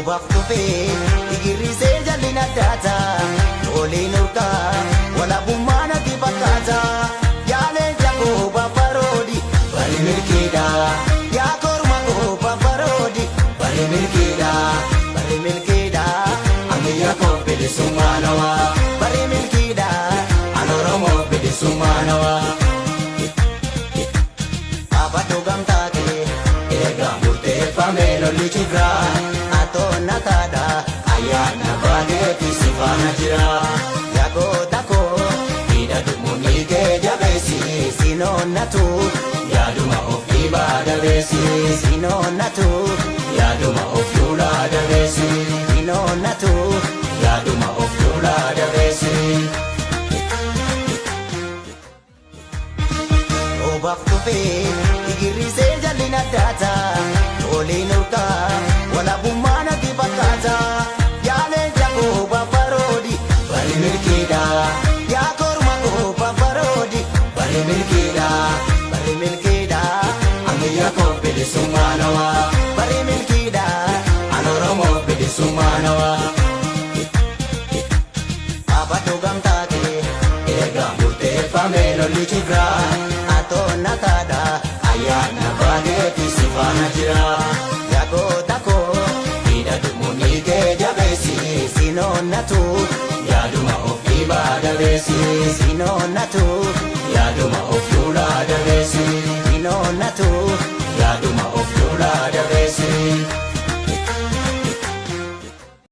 Roobaaf dhufee igirrisee jalli naddaata. Oliin urgaa walabummaa natti fakkaata. Yaaleen jakoo babaroodi bari milkiidha. Yaa korma koo babaroodi bari milkiidha. Bari milkiidha. Amiyya koo bilisummaa nawaa. Bari milkiidha. An Oromoo bilisummaa nawaa. Abaduu gamtaatee Eegaa murteeffame lolli cibraa. Atoonna taadha. Ayyaana baateeti si faana jira. Yagoota koo Hidhatu kee jabeessi. Sinoonnatu Yaaduma of dhiibaa dabeessi. Sinoonnatu Yaaduma of duulaa dabeessi. Sinoonnatu. Yaaduma of duulaa dabeessi. Roobaaf dhufee igirrisee jalli naddaata. Oliin urgaa walabummaa natti fakkaata. Yaaleen jakoo babaroodi Bari milkiidha. Yaa korma koo babaroodi Bari milkiidha. Bari milkiidha. Amiyya koo bilisummaa nawaa. Bari milkiidha. An Oromoo bilisummaa nawaa. Abaduu gamtaatee Eegaa murteeffame lolli cibraa. Atoonna taadha. Ayyaana baateeti si faana jira. Yagoota koo Hidhatu kee jabeessi. Sinoonnatu Yaaduma of dhiibaa dabeessi. Sinoonnatu Yaaduma of duulaa dabeessi. Sinoonnatu. Yaaduma of duulaa dabeessi.